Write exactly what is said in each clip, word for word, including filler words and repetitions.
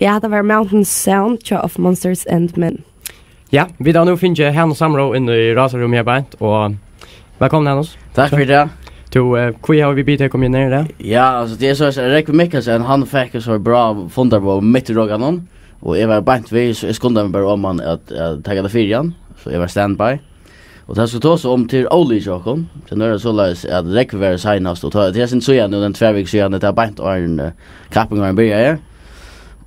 Ja, tað var Mountain Sound hjá Of Monsters and Men. Ja, vit hava nú fingið Hanus Samró inn í rásarúmið her beint, og vælkomin, Hanus. Takk fyri tað. Tú, eh, hví hava vit biðið teg koma inn her í dag? Ja, altso, tað er so, at Rógvi Mikkelsen, hann fekk so bra fundarboð mitt í rokanum, og eg var beint við, so eg skundaði mær bara oman at, at taka tað fyri hann, so eg var standby. Og tað skal tosa um til ólið hjá okkum. So nú er tað soleiðis, at Rógvi var seinast, og tá, tað er síðan nú, tað er tvær vikur síðan, tað er beint áðrenn, eh, kappingurin byrjaði.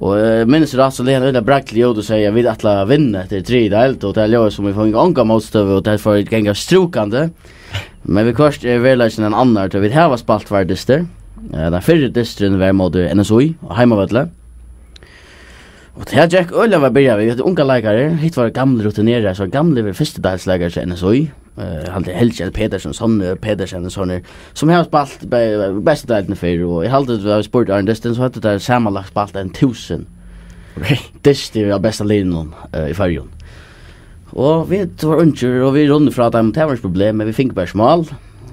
Og, eh, minnist rætt, so legði hann øgiliga brattliga út og segði, at vit ætla at vinna, tað er triðju deild, og tað ljóðar sum, vit fáa onga mótstøðu, og tað fer at ganga strúkandi. Men viðhvørt er veruleikin ein annar, tí vit hava spælt tveir dystir. Eh, tann fyrri dysturin var móti N S Í á heimavølli. Og tað gekk øgiliga væl, byrjaðu vit. Vit høvdu ungar leikarar. Hitt vóru gamlir rutineraðir, so gamlir veru fyrstudeildarleikarar hjá N S Í. Eh, eg haldi Helgi L. Petersen, Sonny Petersen og sovorðnir, sum hava spælt be-, bestu deildina fyrr, og eg haldi, at vit hava spurt áðrenn dystin, so høvdu teir samanlagt spælt ein túsund Ok. dystir av besta liðnum, eh, í Føroyum. Og vit vóru ungir, og vit runnu frá teimum, tað var ikki problem, men vit fingu bara ikki mál.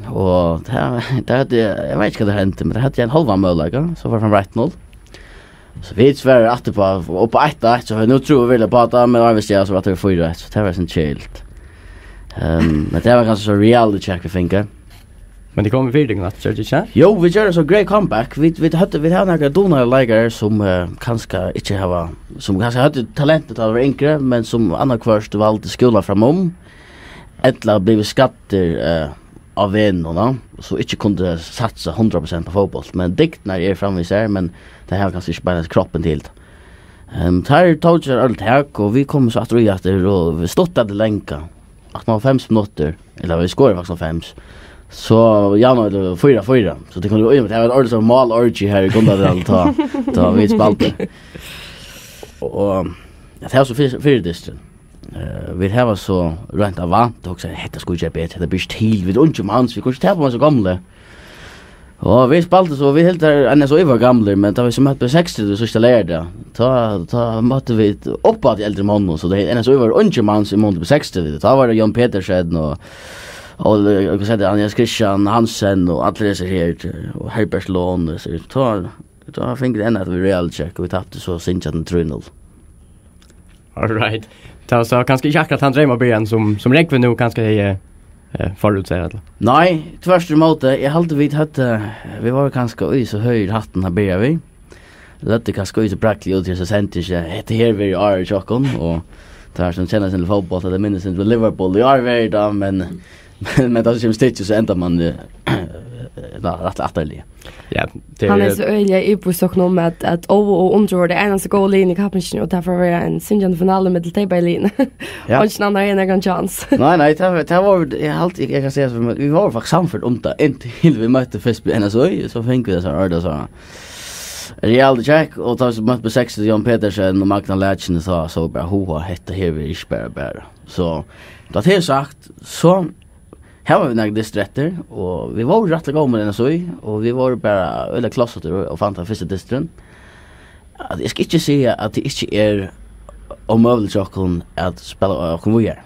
Og tað, tað, tað, eg veit ikki, hvat tað hendi, men tað høvdu ein hálvan møguleika, so var tað eitt null. So vit svara aftur á, og á eitt eitt, so nú trúðu vit veruliga á tað, men áðrenn vit stóðu, so var tað fýra eitt, so tað var eitt sindur keðiligt. Ehm, men tað var kanska so reality check vit fingu. Men tað kom fyri tykkum aftur, gjørdi tað ikki? Jú, vit gjørdu so great comeback. Vit, vit høvdu, vit hava nakrar dugnaðar leikarar sum, eh, kanska ikki hava, sum kanska høvdu talentið tá teir vóru yngri, men sum annaðhvørt valdu skúlan framum, ella blivu skaddir, eh, á vegnum, so ikki kundu satsa hundrað prosent á fótbólt. Men dygdirnar eru framvegis har, men teir hava kanska ikki beinleiðis kroppin til tað. Ehm, teir tóku sær øll tak, og vit komu so aftur í aftur, og vit stuttaðu langa. Aftan á hálvfems minuttir, ella vit skoraðu faktiskt hálvfems. So javnaðu vit fýra fýra. So tað kunnu, tað var eitt ordiligt málorgie her í Gundadal, tá, tá vit spældu. Og, ja, tað var so fyri, fyri dysturin. Eh, vit hava so roynt at vant og hugsað, hetta skuldi gera betri, hetta ber ikki til, vit eru ungir mans, vit kunnu ikki tapa móti so gomlum. Og vit spældu so, vit hildu at N S Í vóru gamlir, men tá vit so møttu B seksogtretivu síðsta leygardag, tá, tá møttu vit upp á tey eldru monnini, so tey, N S Í vóru ungir mans í mun til B seksogtretivu, tá var tað Jón Petersen og, og, hvat eitur hann, Jens Christian Hansen og allir hesir her, og Herbert Lone, so tá, tá fingu vit enn eitt reality check, og vit taptu so syngjandi trý null. All right. Tað var so kanska ikki akkurát tann dreymabyrjan sum, sum Rógvi nú kanska hevði, eh, forútsett, ella? Nei, tvørturímóti, eg haldi vit høvdu, vit vóru kanska í so høgir í hattinum at byrja við. Løgdu kanska í so brattliga út í hesa sending, hetta her verður árið hjá okkum, og teir sum kenna seg til fótbólt, ella minnast til Liverpool, í ár verður tað, men Men, men tá tað kemur til stykki, so endar man, eh, rætt, rætt aftarliga. Ja, tað Hann er er so øgiliga íbúgvin um, at, at óð og undur vóru tey einastu góðu liðini í kappingini, og tað fer at vera ein syngjandi finali millum tey bæði liðini. Ja. Og ikki annar enn ein chance. Nei, nei, tað var, tað var, eg haldi, eg, eg kann siga so, vit vóru faktiskt sannførd um tað, inntil vit møttu fyrst við N S Í, so fingu vit hesa orðið, so reality check, og tá vit møttu B seksogtretivu, Jón Petersen og Magna Lækjene, so, so bara, hoa, hetta her verður ikki bara, bara. So, tá tað er sagt, so hava vit nakrar dystir eftir, og vit vóru rættiliga góðir móti N S Í, og vit vóru bara øgiliga klossutir og, og fann tann fyrsta dystin. At eg skal ikki siga, at tað ikki er ómøguligt hjá okkum at spæla okkum víðari.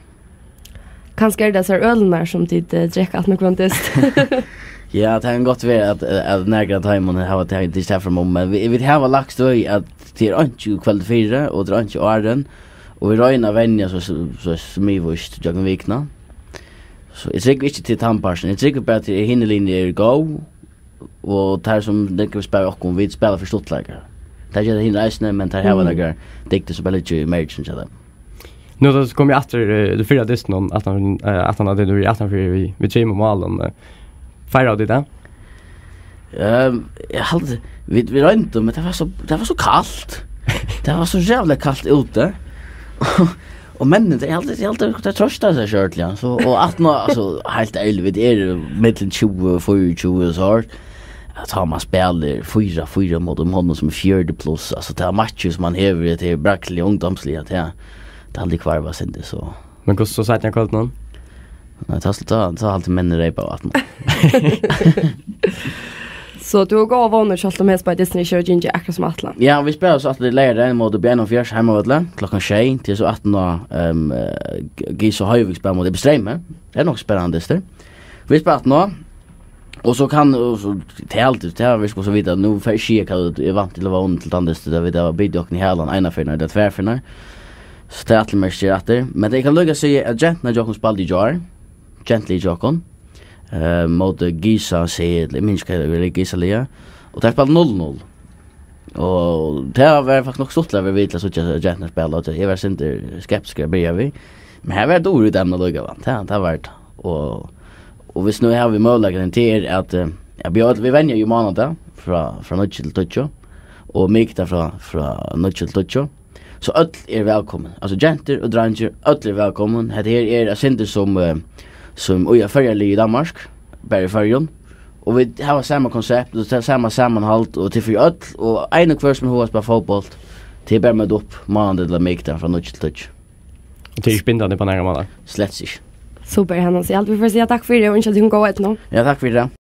Kanska er tað hesar ølirnar, sum tit, eh, drekka aftan á hvønn dyst. Ja, tað kann gott vera, at, at nakrir av teimum hava tað, tað er tað framum, men vit, vit hava lagt støði, at tað er einki kvøldið fyri, og tað er einki áðrenn, og vit royna at venja so, so, so smiðvíst gjøgnum vikuna. So eg trúgvi ikki til tann partin. Eg trúgvi bara til, at hini liðini eru góð, og teir sum nógv spæla okkum, vit spæla fyri stuttleika. Teir gera tað hini eisini, men teir hava Mm. nakrar dygdir sum bara liggja í mergin hjá teimum. Nú, so kom eg aftur, eh, til fyrra dystin, og aftan, eh, aftan at tú er aftan fyri við, við trimum málum, eh, feiraðu tit tað? Ehm, eg haldi, vit, vit royndu, men tað var so, tað var so kalt. Tað var so jævliga kalt úti. Og menninir, eg haldi, eg haldi, tey trøstaðu seg sjálv, ja. So, og at nú, altso, heilt ærligt, vit eru millum tjúgu og fýraogtjúgu og so. At tá man spælir fýra fýra móti monnum sum er fjøruti pluss, altso, tað matchið sum man hevur í tí brattliga ungdómsliga, tað, tað haldi eg hvarva eitt sindur, so. Men hvussu so seinni á kvøldinum? Nei, tá, tá, tá haldi eg menn reypa vatn. So tú hevur góðar vónir, sjálvt um hesin dystin ikki hevur gingið akkurát sum ætlað? Ja, vit spæla so aftur leygardagin móti B einogfýrs heimavølli klokkan sjey, til so aftan á, ehm, eh, G-, Giza Hoyvík spæla móti Ebbe Streymi. Tað er nokk spennandi dystur. Vit spæla aftan á. Og so kann, og so, tað er altíð, tað er vist, so vita, nú fer eg ikki, hvat eg vant til, var vunnin til tann dystin, tá vit hava bitið okkum í halan eina ferð, ella tvær ferðir. So tað er altíð meir styr aftur. Men eg kann líka siga, at genturnar hjá okkum spældu í gjár. Genturliðið hjá okkum. Eh, móti Gisa, siga, eg minnist ikki, hvat tað er, Gisa liðið. Og tað spældi null null. Og tað var faktiskt nokk stuttligt at vera við til at síggja genturnar spæla, og eg var sindur skeptiskur at byrja við. Men her var dugir í teimum allíkavæl. Tað, tað var tað. Og, og vit nú hava møguleikan til at, eh, at bjóða øll, vit venja jú mánadag frá, frá níggju til tíggju, og mikudag frá, frá níggju til tíggju. So øll eru vælkomin. Altso gentur og dreingir, øll eru vælkomin. Hetta her er eitt sindur sum, eh, sum í Føroyaliðið í Danmark, bara í Føroyum. Og vit hava sama konsept, og tað sama samanhald, og til fyri øll, og ein og hvør sum hevur hug at spæla fótbólt, tað er bara at møta upp mánadag ella mikudag frá níggju til tíggju. Og tað er ikki bindandi á nakran máta? Slett ikki. Super, Hannes. Ja, vit fáa siga takk fyri, og ynskja tykkum góða eydnu. Ja, takk fyri tað.